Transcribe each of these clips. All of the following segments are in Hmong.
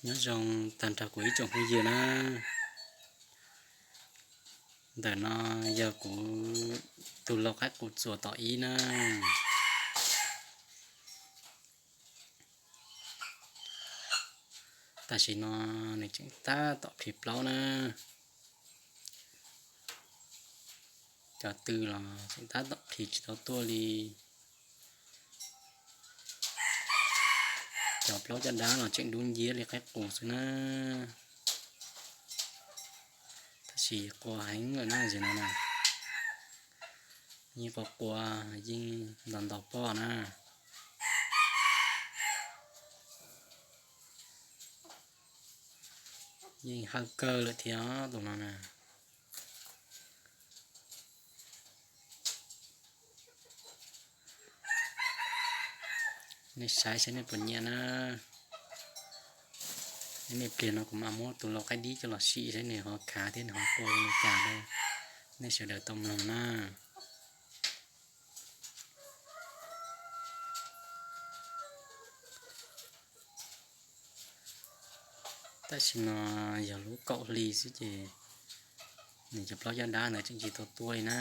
Nyob zoo tag nrho kuv ib tsoom phooj ywg na. Ntawm no yog kuv tus lau qaib qus txuas tom ib na. Tam sim no nws tseem tab tom plhis plaub na. Cov tw los tseem tab tom plhis tsis tau tuaj li. Cov plaub caj dab los tseem dub nciab li qaib qus xwb na. Tab sis qua heev lawm na, zim no na. Yeej qua qua, yeej ntaus ntaus poj na. Yeej hawj kawg lawm thiab tus no na. Nej saib saib nej puas nyiam na. Ib me pliag no kuv mam muab tus lau qaib dib coj los sim saib nws ho khav thiab nws ho qua li cas rau nej sawv daws tau mloog na. Tam sim no yog lub kaum hli xwb ces nws cov plaub caj dab ntawd tseem tsis tau tuaj li na.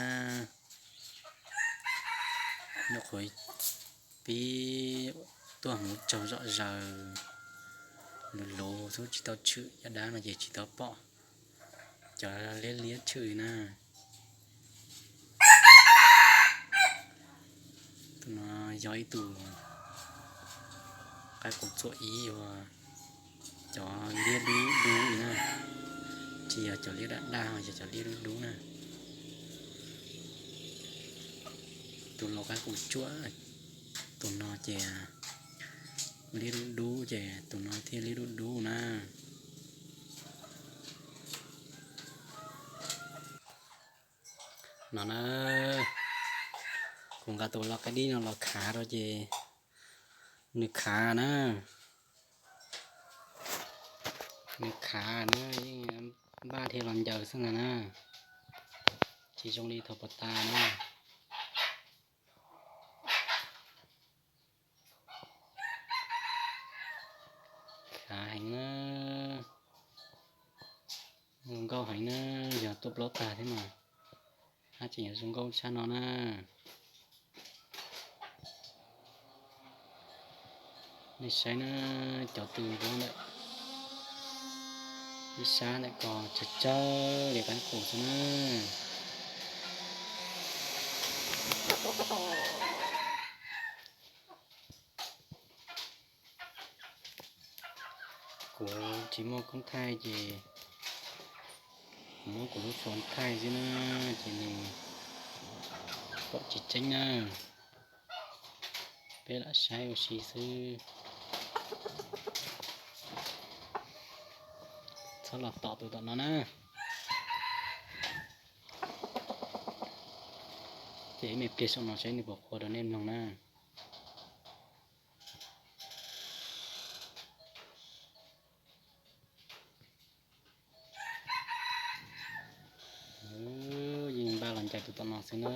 Nyuam qhuav pib tuaj hmuv tsaug zom zaws, luv luv xwb tsis tau tshwm, caj dab no ces tsis tau pom cov liab liab tshwm li na. Tus no yog ib tus qaib qus txuas ib uas cov liab dub dub li na, tsis yog cov liab daj daj, yog cov liab dub dub na. Tus lau qaib qus tsuam, tus no ces liab dub dub ces tus no thiaj liab dub dub na. No na, kuv nqa tus lau qaib dib no los khav rau ces nws khav na. Nws khav na, yeej npaj dhia los ncaws xwb ntag na. Tsis zoo li thaum puag ta na. Khav heev na, zoo nkauj heev na, yog tuaj plaub tag thiab mas haj tseem yuav zoo nkauj tshaj no na. Nej saib na, cov tw npuab ntawm ib sab ntawm ko tsawg tsawg li qaib qus xwb na. Kuv tsis muaj koob thaij ces kuv muab kuv lub xov thaij xwb na, ces nws pom tsis tseeb na. Peb lam saib ua si xwb. Txhob los tom tus tom no na. Ces ib me pliag saum no saib nws puas qua rau nej mloog na. Yeej npaj los ncaws tus tom no xwb na.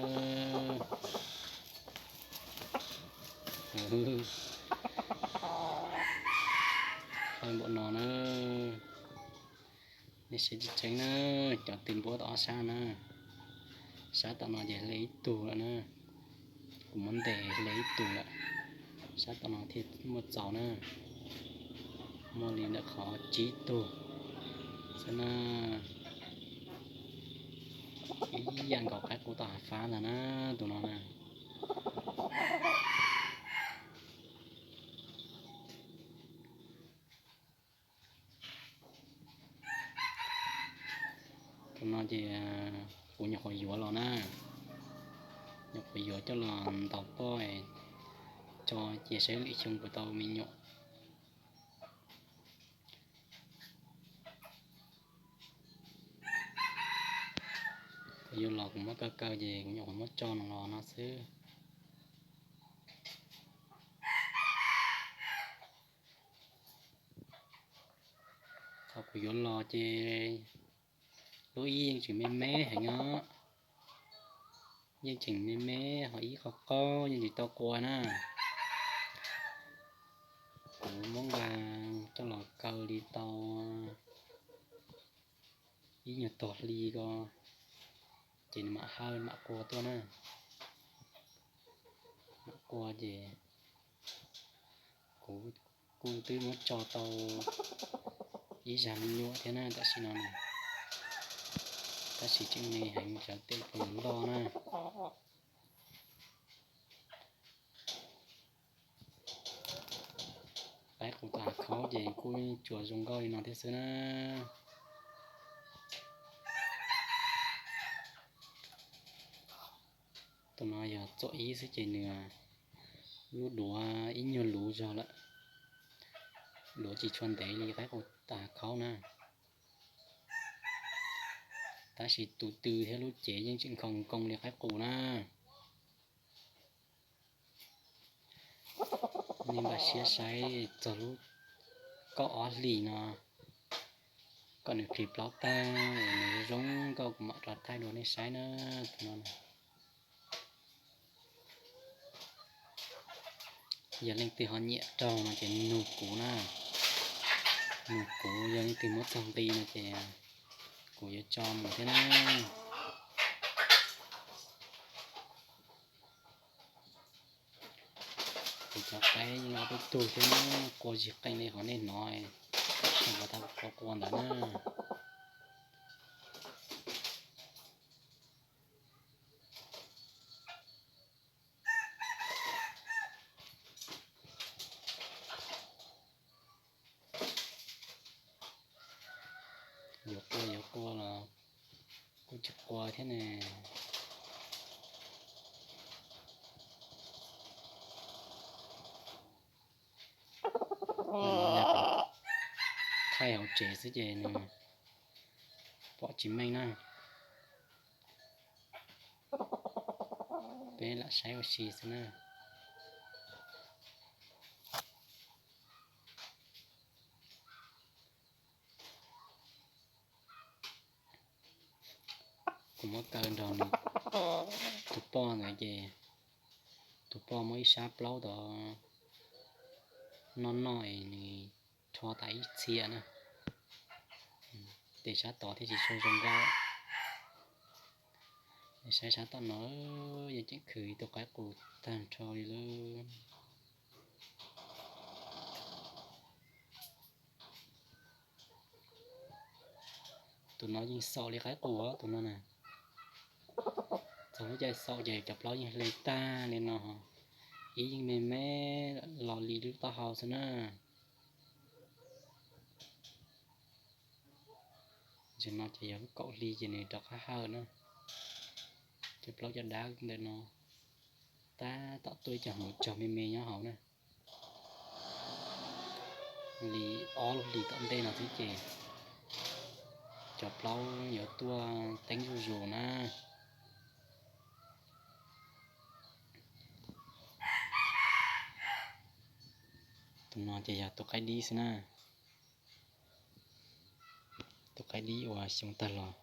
Hawj npaum no na. Nej saib tseeb tseeb na, cov tw npuab tom ob sab na. Sab tom no ces hle ib tug lawm na. Kuv muab ntes hle ib tug lawm, sab tom no thiaj muaj txaus na. Muaj li ntawm qhov tsib tug xwb na. Ib yam nkaus qaib qus tom hav fab ntag na, tus no na. Tus no ces kuv nyuam qhuav yuav los na, nyuam qhuav yuav coj los ntaus poj tso cia saib lwm xyoo puas tau me nyuam. Kuv yuav los kuv muab kaw kaw ces kuv nyuam qhuav muab tso no los no xwb. Thaum kuv yuav los ces lub ib yeej tseem me me heev os, yeej tseem me me ho ib qho qaub yeej tsis tau qua na. Kuv muab nqa coj los kaw li tau ib nyuag tog hli ko, ces nws mam hawj mam qua tuaj na. Mam qua ces kuv kuj twb muab tso tau ib zag me nyuam thiab na tam sim no na, tab sis tseem me heev, cov tes puas loj na. Qaib qus tas khaub ces kuj tsuas zoo nkauj li no thiab xwb na. Tus no yog txom ib xwb ces nws lub duav ib nyuag luv zog lawm, duav tsis tshua ntev li qaib qus tas khaub na. Tab sis tus tw thiab lub cev yeej tseem nkhaus nkoos li qaib qus na. Nej npaj siab saib txog lub kaum ob hlis no kom nws plhis plaub tag, nws zoo nkauj kuv mam rov thaij dua nej saib na. Tus no yog leej twg ho nyiam raug no ces nug kuv na, nug kuv, yog leej twg muab txog nqi no ces kuv yuav tso mus thiab na. Kuv cov qaib yeej ob peb tug thiab, qua zig qeej li qhov nej hnov, qhov tau qua qua ntawd na. Yuav qua yuav qua los kuj tsis qua thiab ne. Thaij hauv tsev xwb ces nws pom tsis meej na. Peb lam saib ua si xwb na. Kuv muab kaw nrog nws tus poj ntawd ces tus poj muab ib sab plaub tod noj noj es nws rho tas ib txhia na. Tes sab tod thiaj tsis tshua zoo nkauj. Saib sab tom no, yeej tseem khwv tus qaib qus tag nrho li lawm. Tus no yeej xaum li qaib qus tus no na. Txog lub caij xaum ces cov plaub yeej hle tag li no, ib yeej me me los li lub taub hau xwb na. Tam no ces yog lub kaum hli ces nws rov qab hawj na. Cov plaub caj dab ntawm no tab tom tuaj ib co hmuv tsog me me nyob hauv na. Li ob lub hlis tom ntej no xwb ces cov plaub yuav tuaj teeb zuj zus na. Tus no ces yog tus qaib dib xwb na. Tus qaib dib uas xyoo tag los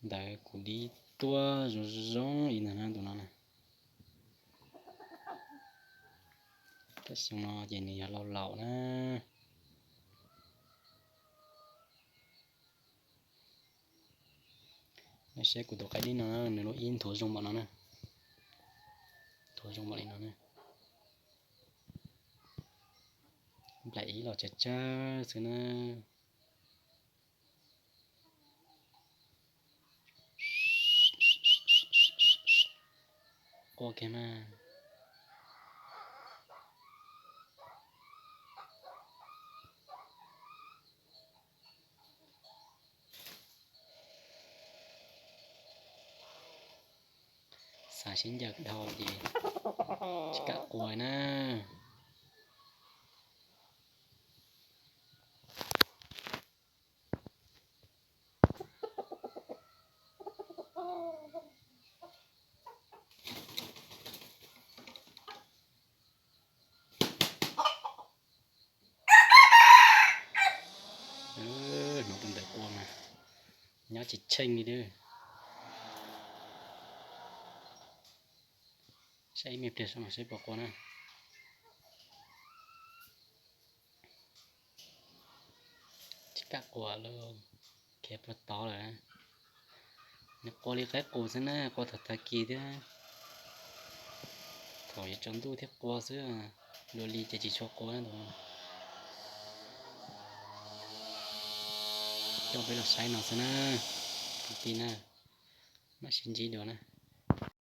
ntawd kuv dib tuaj zoo zoo li ntag na tus no na. Tam xyoo no ces nws yog laus laus na. Nej saib kuv tus qaib dib no, nws lub ib nthuav zoo npaum no na. Nthuav zoo npaum li no na. Nplaim ib los tsawg tsawg xwb na. Qua kiag na. Xav sib ncaws dhau ces tsis kam qua na. Hnov tus ntawd qua mas nyob tsis tsheej li. Saib ib me pliag saib mas saib puas qua na. Kaj quas lawm, khiav puag tod lawm. Nws qua li qaib qus xwb na, qua thaum tag kis thiab. Thaum yuav tsaus ntuj thiab qua xwb, dua li ces tsis tshua qua na. Coj peb los saib no xwb na, kwv tij na, mam sib ntsib dua na.